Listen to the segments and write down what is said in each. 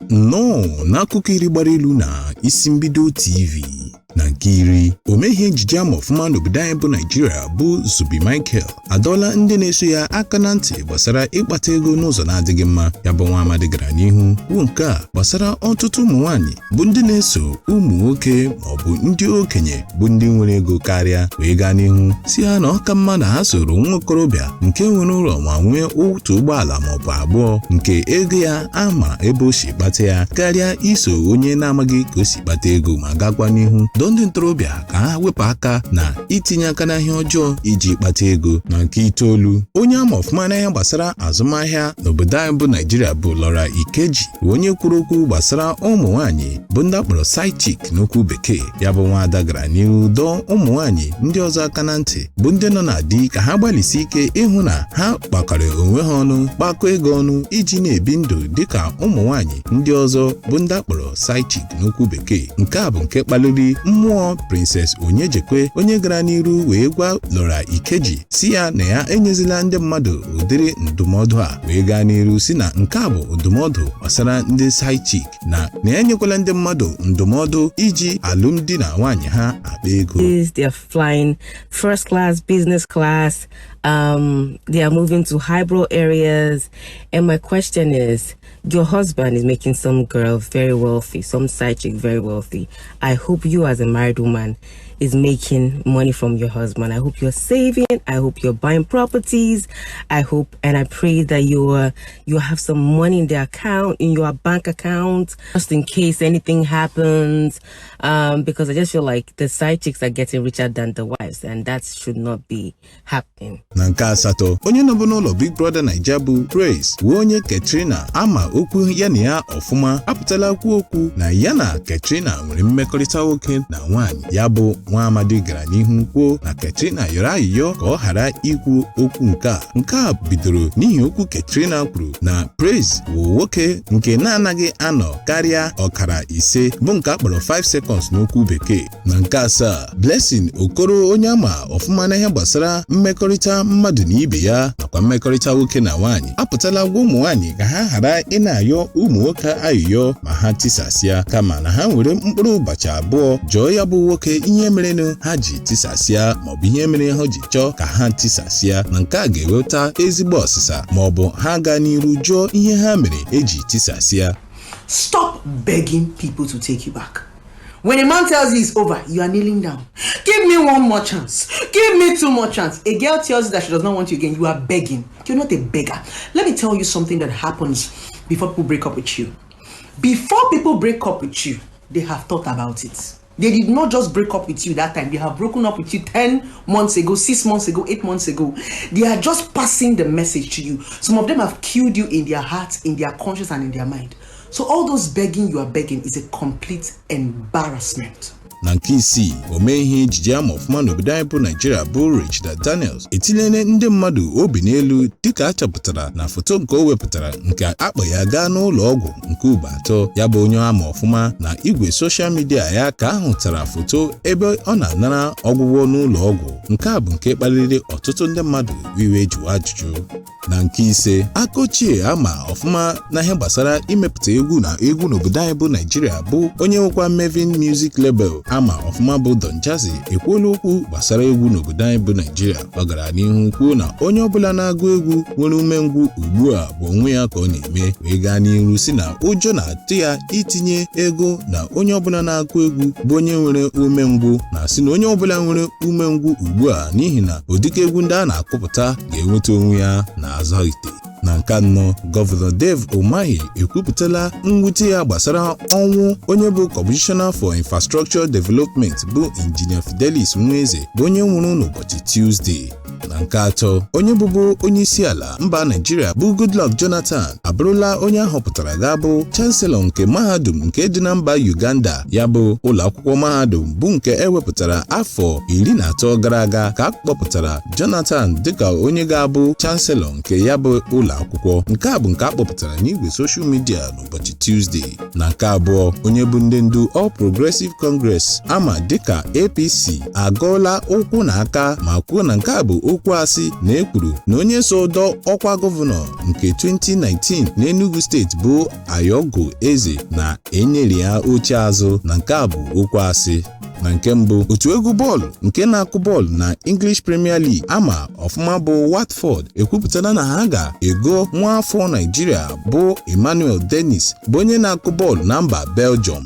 No, n'akụkọ iri gbara ilu na isi mbido TV. Na nke iri, omehie njije ama ọfụma n'obodo anyị bụ Nigeria bụ Zubi Michael adọla ndị na-eso ya aka na ntị gbasara ịkpata ego n'ụzọ na-adịghị mma. Ya bụ nwa amadi gara n'ihu kwuo nke a gbasara ọtụtụ ụmụ nwaanyị bụ ndị na-eso ụmụ nwoke ma ọ bụ ndị okenye bụ ndị nwere ego karịa, wee gaa n'ihu si ha na ọka mma na ha soro nwa okorobịa nke nwere ụlọ ma nwee otu ụgbọala ma ọ bụ abụọ nke ego ya ama ebe o si kpata ya karịa iso onye na-amaghị ka o si kpata ego ma gakwa n'ihu ndị ntorobịa ka ha wepụ aka na itinye aka n'ahịa ọjọọ iji kpata ego. Na nke itoolu, onye ama ọfụma n'ihe gbasara azụmahịa n'obodo anyị bụ Nigeria bụ Laura Ikeji, onye kwuru okwu gbasara ụmụ nwaanyị bụ ndị akpọrọ side chick n'okwu bekee. Ya bụ nwaada gara n'ihu dọọ ụmụ nwaanyị ndị ọzọ aka na ntị bụ ndị nọ na di ka ha gbalịsi ike ịhụ na ha kpakọrọ onwe ha ọnụ kpakọ ego ọnụ iji na-ebi ndụ dịka ụmụ nwaanyị ndị ọzọ bụ ndị akpọrọ side chick n'okwu bekee. Nke a bụ nke kpaliri mmụọ Princess Onyejekwe, onye gara n'iru wee gwa Laura Ikeji si ya na ya enyezila ndị mmadụ ụdịrị ndụmọdụ a, wee gaa n'iru si na nke a bụ ndụmọdụ gbasara ndị side chick na ya enyekwala ndị mmadụ ndụmọdụ iji alụmdi na nwaanyị ha akpa ego. They are flying first class, business class. They are moving to highbrow areas. And my question is, your husband is making some girl very wealthy, some side chick very wealthy. I hope you as a married woman is making money from your husband. I hope you're saving. I hope you're buying properties. I hope and I pray that you have some money in the account, in your bank account, just in case anything happens. Because I just feel like the side chicks are getting richer than the wives, and that should not be happening. Na nke asatọ, onye nọbụ n'ụlọ Big Brother Naija bụ Praise wee onye Katrina ama okwu ya na ya ọfụma apụtala kwuo okwu na ya na Katrina nwere mmekọrịta nwoke na nwaanyị. Ya bụ nwa amadi gara n'ihu kwuo na Katrina yọrọ ayịyọ ka ọ ghara ikwu okwu nke a bidoro n'ihi okwu Katrina kwuru na Praise bụ nwoke nke na-anaghị anọ karịa ọkara ise bụ nke akpọrọ 5 seconds n'okwu bekee. Na nke asaa, Blessing Okoro, onye ama ọfụma n'ihe gbasara mmekọrịta mmadụ na ibe ya nakwa mmekọrịta nwoke na nwaanyị apụtala gwa ụmụ nwaanyị ka ha ghara ị na-ayọ ụmụ nwoke ayịyọ ma ha tisasịa, kama na ha nwere mkpụrụ ụbọchị abụọ jụọ ya bụ nwoke ihe merenụ ha ji tisasịa maọbụ ihe mere ha ji chọọ ka ha tisasịa, na nke a ga-eweta ezigbo ọsịsa maọbụ ha gaa n'iru jụọ ihe ha mere eji tisasịa. Stop begging people to take you back. When a man tells you it's over, you are kneeling down. Give me one more chance. Give me 2 more chances. A girl tells you that she does not want you again, you are begging. You're not a beggar. Let me tell you something that happens before people break up with you. Before people break up with you, they have thought about it. They did not just break up with you that time. They have broken up with you 10 months ago, 6 months ago, 8 months ago. They are just passing the message to you. Some of them have killed you in their hearts, in their conscience, and in their mind. So all those begging you are begging is a complete embarrassment. Na nke isii, omehie ejije ama ọfụma n'obodo anyị bụ Nigeria bụ Regina Daniels etinyere ndị mmadụ obi n'elu dịka achọpụtara na foto nke o wepụtara nke akpọ ya gaa n'ụlọ ọgwụ nke ugbo atọ. Ya bụ onye ama ọfụma na igwe soshal midia ya ka ahụtara foto ebe ọ na-anara ọgwụgwọ n'ụlọ ọgwụ. Nke a bụ nke kpaliri ọtụtụ ndị mmadụ iwe jụọ ajụjụ. Na nke ise, aka ochie ama ọfụma na ihe gbasara imepụta egwu n'obodo anyị bụ Nigeria bụ onye nwekwa Mavin Music Label ama ọfụma bụ Don Jazzy ekwuola okwu gbasara egwu n'obodo anyị bụ Nigeria. Ọ gara n'ihu kwuo na onye ọbụla na-agụ egwu nwere umengwụ ugbu a bụ onwe ya ka ọ na-eme, wee gaa n'ihu si na ụjọ na-atụ ya itinye ego na onye ọbụla na-agụ egwu bụ onye nwere umengwụ, na si na onye ọbụla nwere umengwụ ugbu a n'ihi na ụdịka egwu ndị a na-akụpụta ga-enweta onwe ya n'azọ ite. Na nke anọ, Gọvanọ Dave Umahi ekwupụtala mwute ya gbasara ọnwụ onye bụ Commissioner for Infrastructure Development bụ Injinia Fidelis Nweze bụ onye nwụrụ n'ụbọchị Tuesday. Na nke atọ, onye bụbu onye isi ala mba Nigeria bụ Goodluck Jonathan abụrụla onye ahọpụtara ga-abụ Chancellor nke mahadum nke dị na mba Uganda. Ya bụ ụlọ akwụkwọ mahadum bụ nke ewepụtara afọ 13 gara aga ka a kpọpụtara Jonathan dịka onye ga-abụ Chancellor nke ya bụ ụlọ akwụkwọ. Nke a bụ nke a kpọpụtara n'igwe soshal midia n'ụbọchị Tuesday. Na nke abụọ, onye bụ ndị ndu All Progressive Congress ama dịka APC agọọla ụkwụ na aka ma kwuo na nke a bụ okwu asị na ekwuru na onye so dọ ọkwa gọvanọ nke 2019 n'Enugu steeti bụ Ayogo Eze na enyere ya oche azụ, na nke a bụ okwu asị. Na nke mbụ, otu egwu bọọlụ nke na-akụ bọọlụ na English Premier League ama ọfụma bụ Watford ekwupụtara na ha ga-ego nwa afọ Nigeria bụ Emmanuel Dennis bụ onye na-akụ bọọlụ na mba Belgium.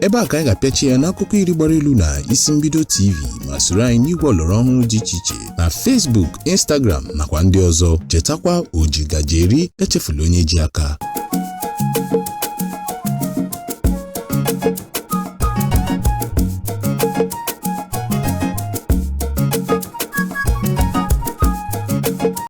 Ebe a ka anyị ga-apịachi ya n'akụkọ iri gbara elu na isi mbido TV, ma soro anyị n'igwe ọlọrọ ọhụrụ dị iche iche na Facebook, Instagram nakwa ndị ọzọ. Chetakwa, oji gaji eri, echefula onye ji aka.